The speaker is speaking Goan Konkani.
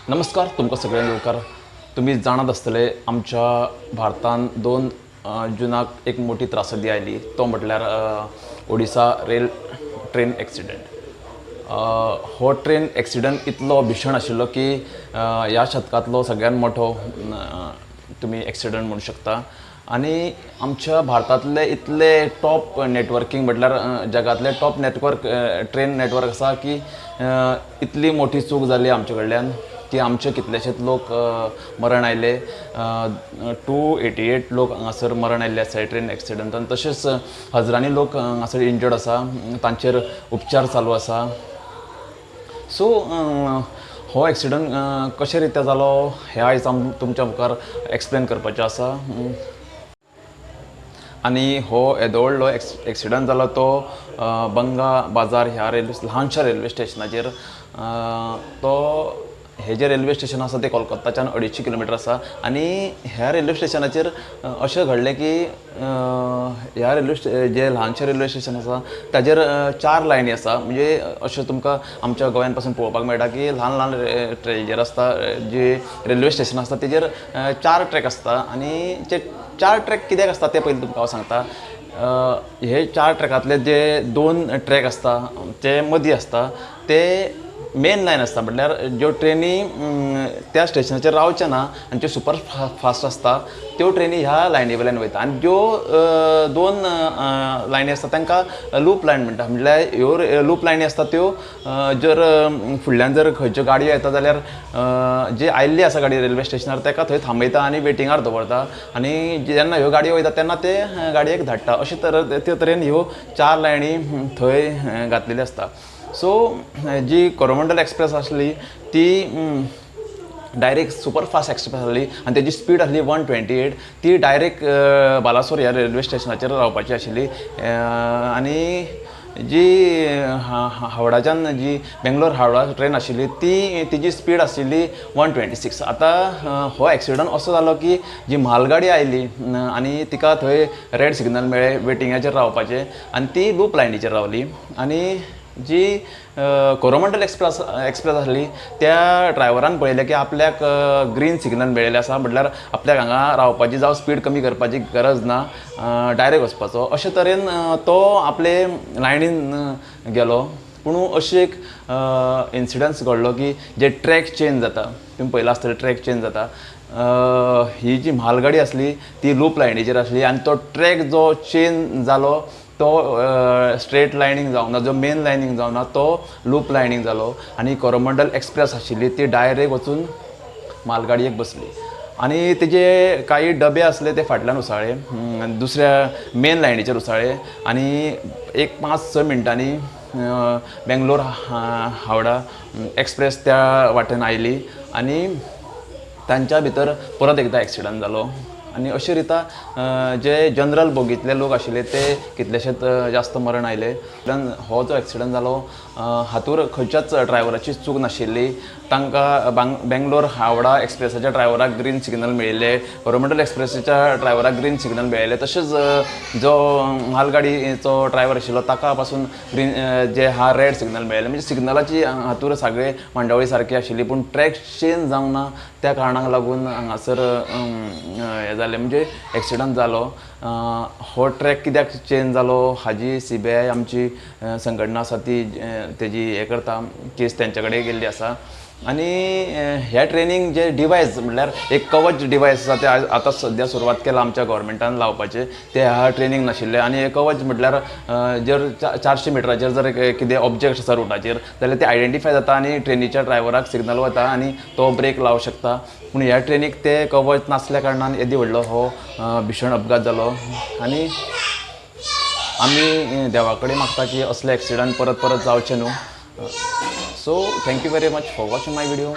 नमस्कार, तुमकां सगळ्यांक येवकार. तुमी जाणात आसतले आमच्या भारतान 2 जुनाक एक मोठी त्रासदी आयली, तो म्हटल्यार ओडिसा रेल ट्रेन एक्सिडंट. हो ट्रेन एक्सिडंट इतलो भीशण आशिल्लो की ह्या शतकांतलो सगळ्यात मोठो तुमी एक्सिडंट म्हणू शकता. आनी आमच्या भारतांतले इतले टॉप नेटवर्कींग म्हटल्यार जगांतले टॉप नेटवर्क ट्रेन नेटवर्क आसा की इतली मोठी चूक जाली आमचे कडल्यान की आमचे कितलेशेच लोक मरण आयले. 288 लोक हांगासर मरण आयिल्ले आसा ट्रेन एक्सिडंटान. तशेंच हजरांनी लोक हांगासर इंजर्ड आसा, तांचेर उपचार चालू आसा. सो हो एक्सिडंट कशे रित्या जालो हें आयज आम तुमच्या मुखार एक्सप्लेन करपाचें आसा. आनी हो येदो व्हडलो एक्सिडंट जालो तो बंगा बाजार ह्या रेल्वे ल्हानशा रेल्वे स्टेशनाचेर. तो हे जे रेल्वे स्टेशन आसा ते कोलकाताच्यान 250 किलोमिटर आसा. आनी ह्या रेल्वे स्टेशनाचेर अशें घडलें की ह्या रेल्वे जे ल्हानशें रेल्वे स्टेशन आसा ताजेर 4 लायनी आसा. म्हणजे अशें तुमकां आमच्या गोंयान पासून पळोवपाक मेळटा की ल्हान ल्हान हेजेर आसता जे रेल्वे स्टेशन आसता तेजेर 4 ट्रॅक आसता. आनी जे 4 ट्रॅक कित्याक आसता ते पयलीं तुमकां हांव सांगता. हे 4 ट्रॅकांतले जे 2 ट्रॅक आसता ते मदीं आसता ते मेन लायन आसता, म्हटल्यार ज्यो ट्रेनी त्या स्टेशनाचेर रावचे ना आनी त्यो सुपर फास्ट आसता त्यो ट्रेनी ह्या लायनी वयल्यान वयता. आनी ज्यो 2 लायनी आसता तांकां लूप लायन म्हणटा. म्हटल्यार ह्यो लूप लायनी आसता त्यो जर फुडल्यान जर खंयच्यो गाडयो येता जाल्यार जी आयिल्ली आसा गाडी रेल्वे स्टेशनार ताका थंय थांबयता आनी वेटिंगार दवरता. आनी जेन्ना ह्यो गाडयो वयता तेन्ना ते गाडयेक धाडटा. अशे ते तरेन ह्यो 4 लायनी थंय घातलेल्यो आसता. सो जी कोरोमंडल एक्सप्रेस आसली ती डायरेक्ट सुपर फास्ट एक्सप्रेस आसली आनी तेजी स्पीड आसली 128. ती डायरेक्ट बालासोर ह्या रेल्वे स्टेशनाचेर रावपाची आशिल्ली. आनी जी हावडाच्यान जी बेंगलोर हावडा ट्रेन आशिल्ली ती तिजी स्पीड आशिल्ली 126. आतां हो एक्सिडंट असो जालो की जी म्हालगाडी आयली आनी तिका थंय रेड सिग्नल मेळ्ळें वेटिंगाचेर रावपाचें आनी ती लूप लायनीचेर रावली. आनी जी कोरोमंडल एक्सप्रेस आसली त्या ड्रायव्हरान पळयलें की आपल्याक ग्रीन सिग्नल मेळिल्लें आसा, म्हटल्यार आपल्याक हांगा रावपाची जावं स्पीड कमी करपाची गरज ना, डायरेक्ट वचपाचो. अशे तरेन तो आपले लायनीन गेलो. पूण अशें एक इन्सिडंट्स घडलो की जे ट्रॅक चेंज जाता, तुमी पळयलां आसतलें ट्रॅक चेंज जाता. ही जी म्हालगाडी आसली ती लूप लायनीचेर आसली आनी तो ट्रॅक जो चेंज जालो तो स्ट्रेट लायनींग जावना, जो मेन लायनींग जावना तो लूप लायनींग जालो. आनी कोरोमंडल एक्सप्रेस आशिल्ली ती डायरेक्ट वचून मालगाडयेक बसली आनी तेजे कांय डबे आसले ते फाटल्यान उसळ्ळे, दुसऱ्या मेन लायनीचेर उसळ्ळे. आनी एक 5-6 मिनटांनी बेंगलोर हावडा एक्सप्रेस त्या वाटेन आयली आनी तांच्या भितर परत एकदां एक्सिडंट जालो. आनी अशे रिता जे जनरल बोगींतले लोक आशिल्ले ते कितलेशेच जास्त मरण आयले. हो जो एक्सिडंट जालो हातूर खंयच्याच ड्रायव्हराची चूक नाशिल्ली. तांकां बेंगलोर हावडा एक्सप्रेसाच्या ड्रायव्हराक ग्रीन सिग्नल मेळिल्ले, कोरोमंडल एक्सप्रेसाच्या ड्रायव्हराक ग्रीन सिग्नल मेळिल्ले. तशेंच जो मालगाडीचो ड्रायव्हर आशिल्लो ताका पासून ग्रीन जे हा रेड सिग्नल मेळिल्ले. म्हणजे सिग्नलाची हातूर सगळे मांडावळी सारकी आशिल्ली, पूण ट्रॅक चेंज जावंक ना त्या कारणाक लागून हांगासर हें जालें, म्हणजे एक्सिडंट जालो. हो ट्रॅक कित्याक चेंज जालो हाजी CBI आमची संघटना आसा ती तेजी हें करता, केस तेंच्या कडेन गेल्ली आसा. आनी ह्या ट्रेनींग जे डिवायस म्हटल्यार एक कवच डिवायस आसा ते आतां सद्या सुरवात केला आमच्या गव्हर्मेंटान लावपाचें, ते ह्या ट्रेनींग नाशिल्लें. आनी हे कवच म्हटल्यार जर 400 मिटराचेर जर कितें ऑब्जेक्ट आसा रुटाचेर जाल्यार ते आयडेंटिफाय जाता आनी ट्रेनीच्या ड्रायव्हराक सिग्नल वता आनी तो ब्रेक लावंक शकता. पूण ह्या ट्रेनीक ते कवच नासल्या कारणान येदी व्हडलो हो भीशण अपघात जालो. आनी आमी देवा कडेन मागता की असले एक्सिडंट परत परत जावचे न्हू. So thank you very much for watching my video.